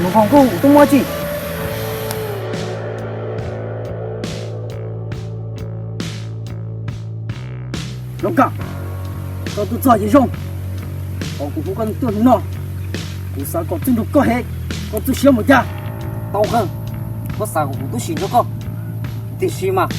Hos koj hu kuv tuaj muaj tsi? Lov Kaj, koj tuaj txog ces zoo, hos kuv hu koj tuaj no, kuv xav kom txuj nrog koj heev, koj txuj siab mus cas? Tau kawg, koj xav kom kuv tub sim nrog koj, tiam sis mas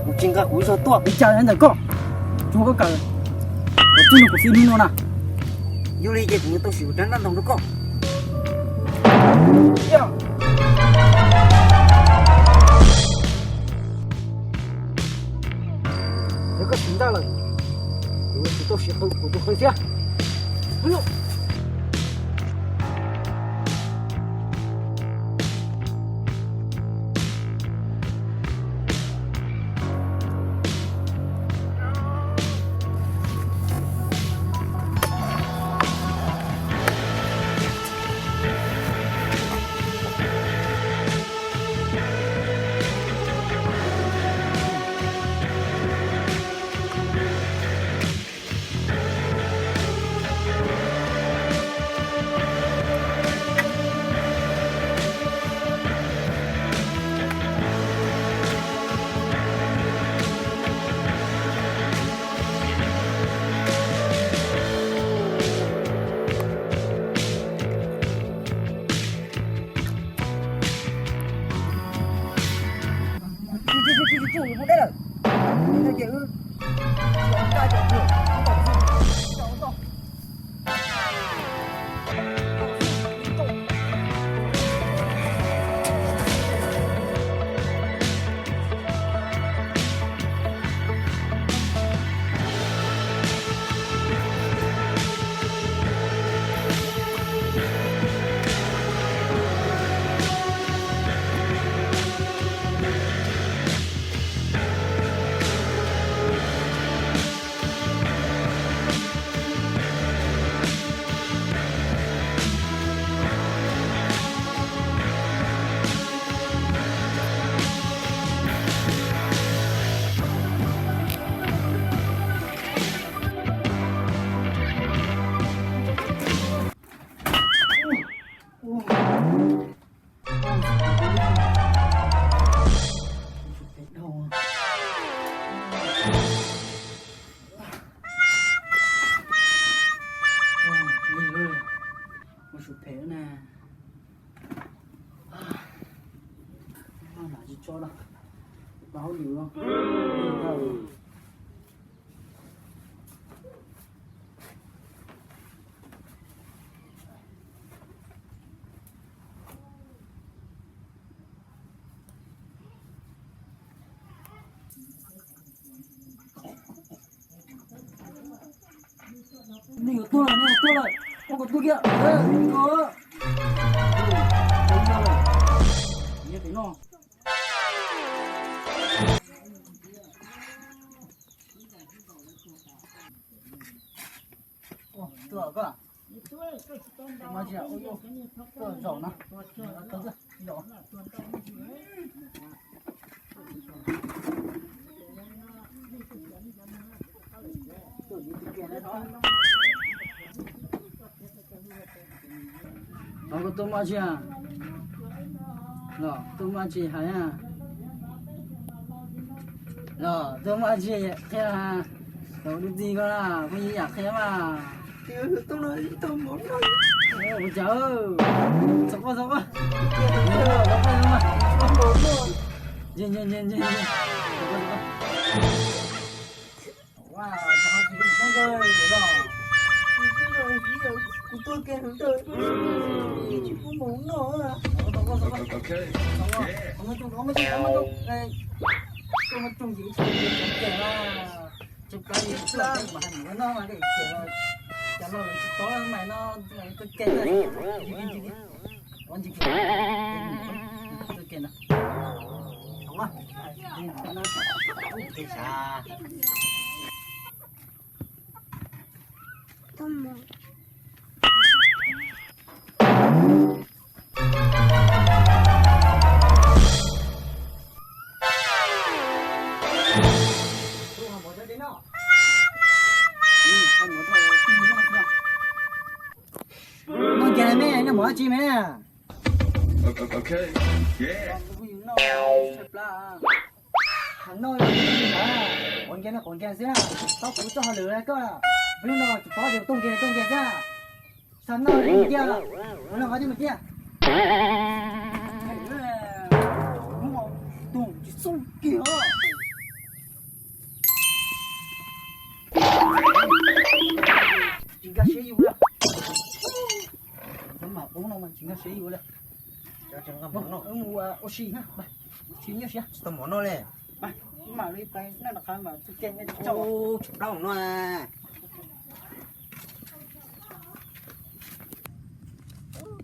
kuv tsis nqa kuv ib zaug tuaj. Ua cas ntawm koj, tsuav koj kawm, koj txuj nrog kuv xwb hnub no na. Yog li ces kuv yuav tau sim ua rab ntaj ntaug nrog koj. Yog koj sim ntaj lawm, kuv yuav tsis tau sim qw kuv tus qw thiab. Ua sub phem na. Mam tsis tso lawm, tau hauj lwm. Nws yuav tuag lawm, nws yuav tuag lawm, ua kom tuag kiag. Nws pem no. Tuag koj. Mas tsis, tuag zaum no. Los koj tuaj muaj tsi? Los tuaj muaj tsi hais na? Los tuaj muaj tsi qhia? Los ua dua tsi koj na, phooj ywg yam qhia mas. Ua cas? Txhob quaj, txhob quaj. Ntsia, ntsia, ntsia, ntsia. Kuv tuag kiag ntawd, tsis pub mus noj. Tseem plaub yim tuaj mas hais mus noj mas dej ces los cas los lawv tsis tau mas no, koj ke na. Ua ntsis koj ke na. Ua, ua ke sav. Noj cas me, noj mov dab tsi me? Qhov no yog qhov nkiag no qhov nkiag xwb na, tau kuv txoj hauj lwm koj, lub no tsis paub tias tuaj nkiag tuaj nkiag xwb. Xa no mus tiag, qhov no qhov twg mus tiag. Tus tsis txuj kiag. Tsis nkag siab yus li. Cov mam qub no mas tsis nkag siab yus li. Mus ua si, si nyuaj siab. Tsis tau mov noj li. Mam li pais noj rov qab mas tus ke tsis tau. Tsis plaub no.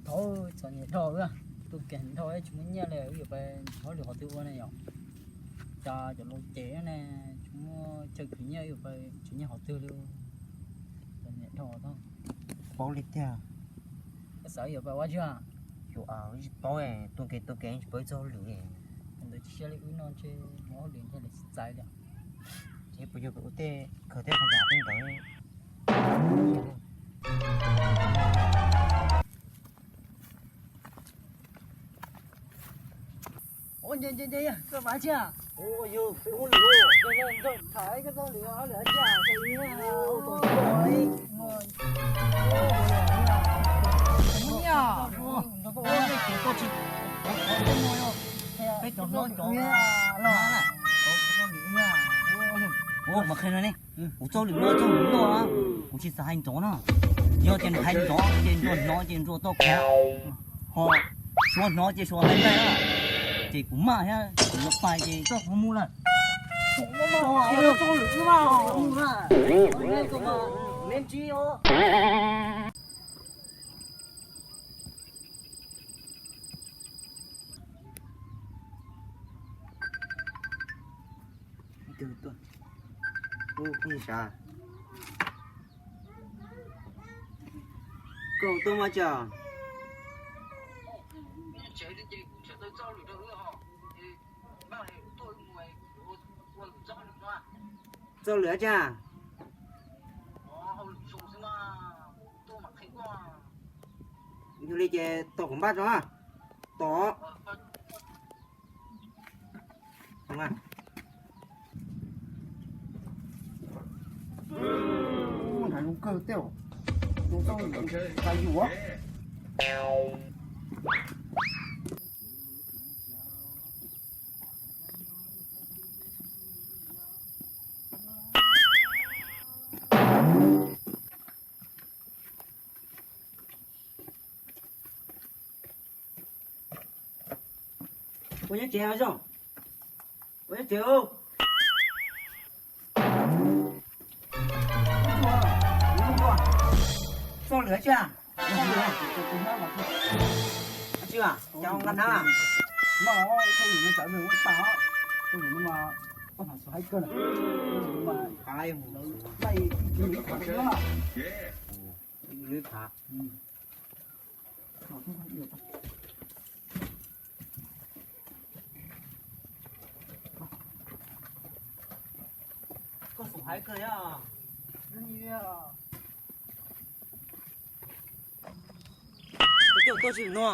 Thaum txom nyem dhau, tus ke dhau tsis muaj nyiaj li, wb yuav pais hauj lwm qhov twg ua ne yom? Cas cov laus ces ne, tsis muaj chaw khwv nyiaj, wb yuav pais khwv nyiaj qhov twg li? Txom nyem dhau. Paub li tiag. Koj xav yuav pais ua tsi? Yuav tsis paub, tus ke tus ke tsis paub txoj hauj lwm. Ntawd tsis siab li wb no ntshe mus hauj lwm ntshe lawv tsis txais li. Ces puas yog peb ua tej khaws tej qhov yam tej ntawd. Ua nce nce nce, koj pais tsi? Tham koj txoj lwm hauj lwm tsi? Peb cov hlob cov, mas qhia no ne, kuv txoj lwm no txoj lwm loj, kuv tsis xav hais nrov na. Yog tias nws hais nrov ces ntsuag hnov ces ntsuag tau khov, ho suav hnov ces suav hais ntag. Ces kuv maj thiab kuv yuav pais ces koj ho mus lawm. Koj tuaj mas cas? Txoj lwm tsi? Yog li ces tos kuv npaj tso. Tos. Nrov kawg thiab, tus txoj lwm tas yus. Ua nyob tsev os, ua nyob tsev. Txoj lwm tsi? Txoj lwm tsi? Cas nqa hnab? Koj xub hais kawg yog. Koj tsis nua.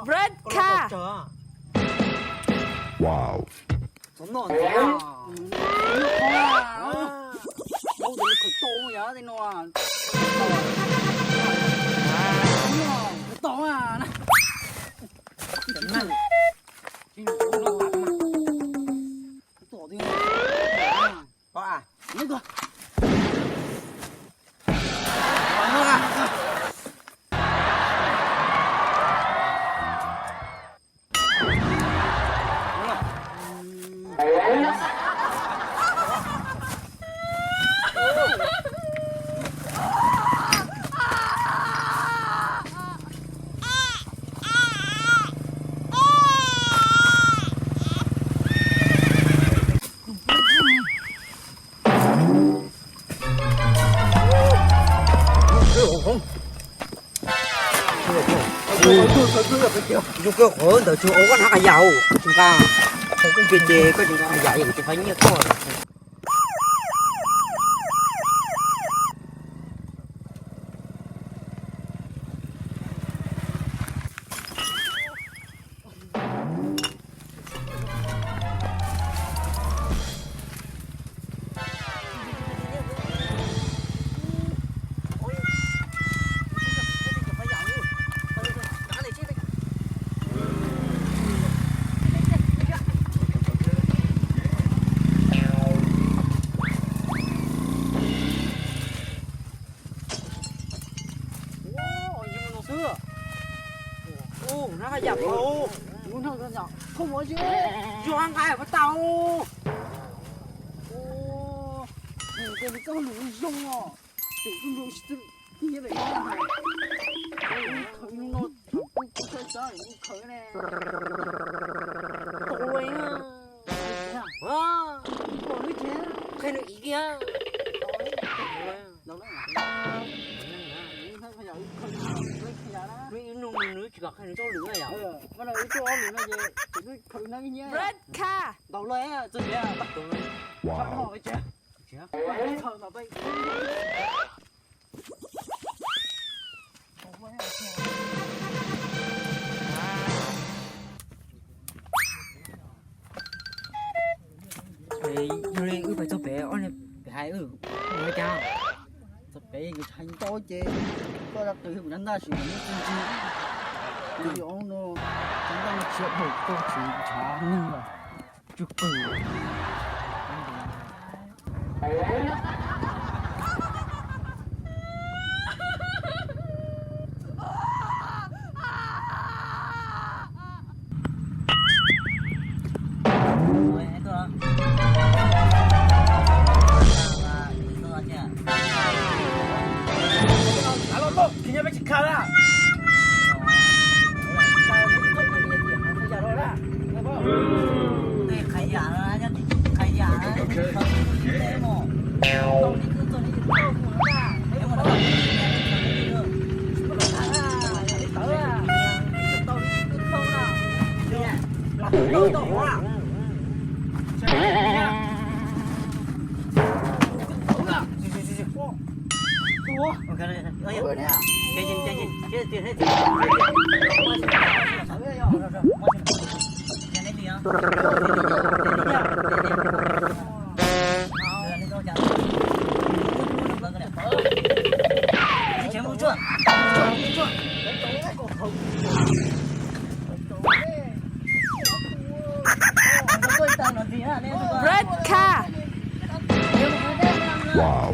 Red card. Tau no. Yus kawg qhov ntawd tsuas ua koj hnab qas yas, koj tsis nqa, koj tsis nqa qas yas ces kuv tsis faib nyiaj koj. Hnab qas yas phaum, zoo nqa pab tau. Ua, nws txoj lus zoo os, tseem kuj nrau tsis tiag li. Khaws no, kuv kuj txhawj xyov kuv khaws ne. Tau lawm, qhia nws ib kiag. Nws tsis kom qhia nws txoj lus na yom. Red Cat. Ntaus lawm, txog tias. Wow. Yog li wb pais txog pem, ob niag pem hais wb ua cas? Txog pem nkawd tshaib ntau ces koj rov qw kuv ntab ntaj sim kuv muab txi ntsis. Kuv yuav no, kuv ntaj no tshiab dhau, koj tsis ntshav neeg lawm. Tsw pwg. Red Cat. Wow.